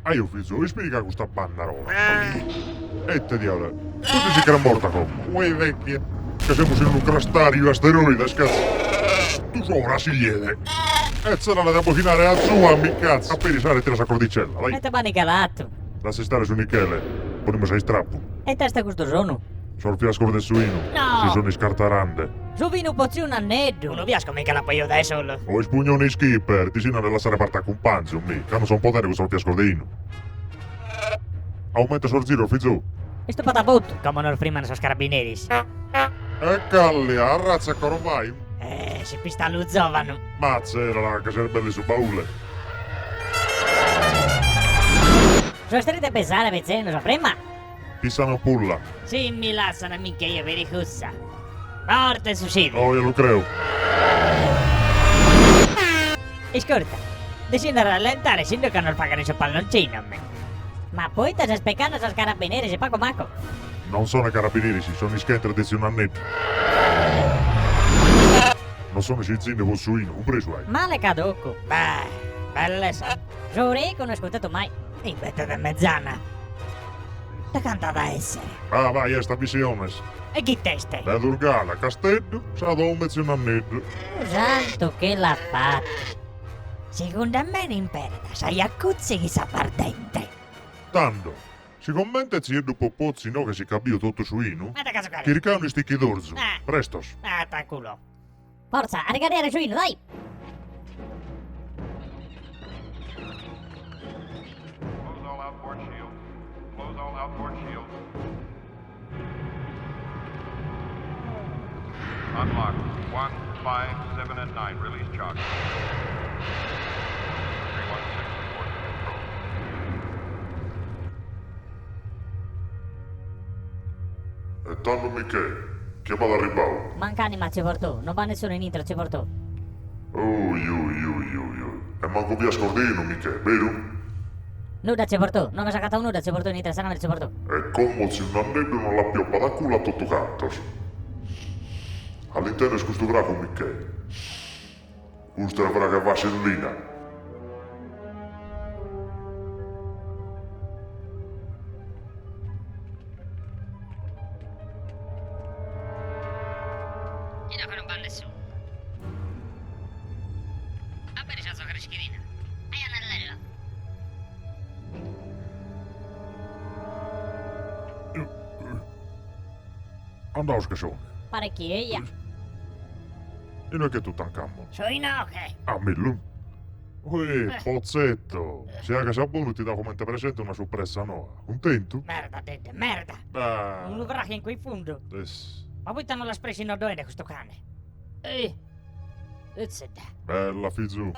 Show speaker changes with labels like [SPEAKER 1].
[SPEAKER 1] Aio fizu, ispiga custa bandarola. Ette diaulu. Poite si ch'est morta como? Uè vecchia, ca semus in unu crastariu asteroides, cazzu. Tu sora si liede. E tzerrale de abboghinare azuami, cazzu. Aperi s'aera e tira sa cordicella, vai.
[SPEAKER 2] Ite b'at nichelato.
[SPEAKER 1] Lassa istare su nichele, ponimus a istrappu.
[SPEAKER 2] E it'est custu sonu?
[SPEAKER 1] Sos fiascos de su 'inu
[SPEAKER 2] No!
[SPEAKER 1] si sun iscartarande.
[SPEAKER 2] Su vinu po tziu Nanneddu!
[SPEAKER 3] Unu fiascu mi nche l'apo eo dae solu.
[SPEAKER 1] O ispugnone iskipper, ti sinno de lassare parte a cumpanzu, mi, ca non son podende cun sos fiascos de 'inu. Aumenta sos giros, fizu.
[SPEAKER 2] Istupat a botu.
[SPEAKER 3] Como nos frimman sos carabineris.
[SPEAKER 1] E callia, arratza e corovai.
[SPEAKER 3] Eh, si pista lu zovanu.
[SPEAKER 1] Ma tzerala ca ses belle su baule.
[SPEAKER 2] So est de pesare pitzinnos, frimma!
[SPEAKER 1] Pissa un'ampulla.
[SPEAKER 3] Si mi lassan mi nche 'io peri cussa. Morte su sidi.
[SPEAKER 1] Oh, ja lu creo.
[SPEAKER 3] Iscurta, de si nde rallentare si no ca nos faghen su palloncinu, mi.
[SPEAKER 2] Ma poita ses pecande sos carabineris pagu mancu?
[SPEAKER 1] Non sono carabineris, sono ischentes de tziu Nanneddu. Non sono isizinde po su 'inu, cumpresu ai?
[SPEAKER 2] Male caducu.
[SPEAKER 3] Beh, bellesa.
[SPEAKER 2] Su ricu no est cuntentu mai.
[SPEAKER 3] Imbete de mezzana. De cantu at a essere?
[SPEAKER 1] Ah, vai, est a bisiones.
[SPEAKER 3] E chi t'est?
[SPEAKER 1] Dae Durgale a Casteddu, sa domo 'e tziu Nanneddu.
[SPEAKER 2] Su santu chi l'at fatu.
[SPEAKER 3] Segundu a mene imperat sa jacuzzi chin s'abbardente.
[SPEAKER 1] Tando, sigomente tzieddu Popozzi inoghe si ch'at biu totu su 'inu,
[SPEAKER 3] Ma ite casu cheres?
[SPEAKER 1] chircai un'istichidorzu.
[SPEAKER 3] Ah.
[SPEAKER 1] Prestos.
[SPEAKER 3] Ah, tanculo.
[SPEAKER 2] Fortza, a ricarriare su 'inu, dai!
[SPEAKER 4] Close all outboard shields. Close all outboard shields. Unlock. 1, 5, 7 and 9. Release chocks. 316 report to control.
[SPEAKER 1] E tando Michè, chie b'at arribbau?
[SPEAKER 2] Manc'anima tziu Portò, non b'at nessunu in intro tziu Portò.
[SPEAKER 1] Oi oi oi oi oi, e mancu fiascos de 'inu Michè, beru?
[SPEAKER 2] Nudda tziu Portò, non b'as agatau nudda tziu Portò in intro sa nave tziu Portò.
[SPEAKER 1] E como tziu Nanneddu nos l'apioppat a culu a totu cantos. A l'intendes custu fragu Michè? Custa est fraga 'e vasellina.
[SPEAKER 2] Inoghe non b'at nessunu. Aberi sa zocarischidina. Aia Nellello.
[SPEAKER 1] Andaos che sone.
[SPEAKER 2] Paret chi eia.
[SPEAKER 1] Inue che Tutankhamon?
[SPEAKER 3] So inoghe!
[SPEAKER 1] Ah, millu. Uè, Pozzetto, si 'aghes a bonu ti dao comente presente una supressa noa. Cuntentu?
[SPEAKER 3] Merda, dedde, merda!
[SPEAKER 1] Ah.
[SPEAKER 3] Unu fragu in cui fundu.
[SPEAKER 1] Es.
[SPEAKER 3] Ma poita no l'as presi no ddoe custu cane? Eh. Uzzedda.
[SPEAKER 1] Bella, fizu.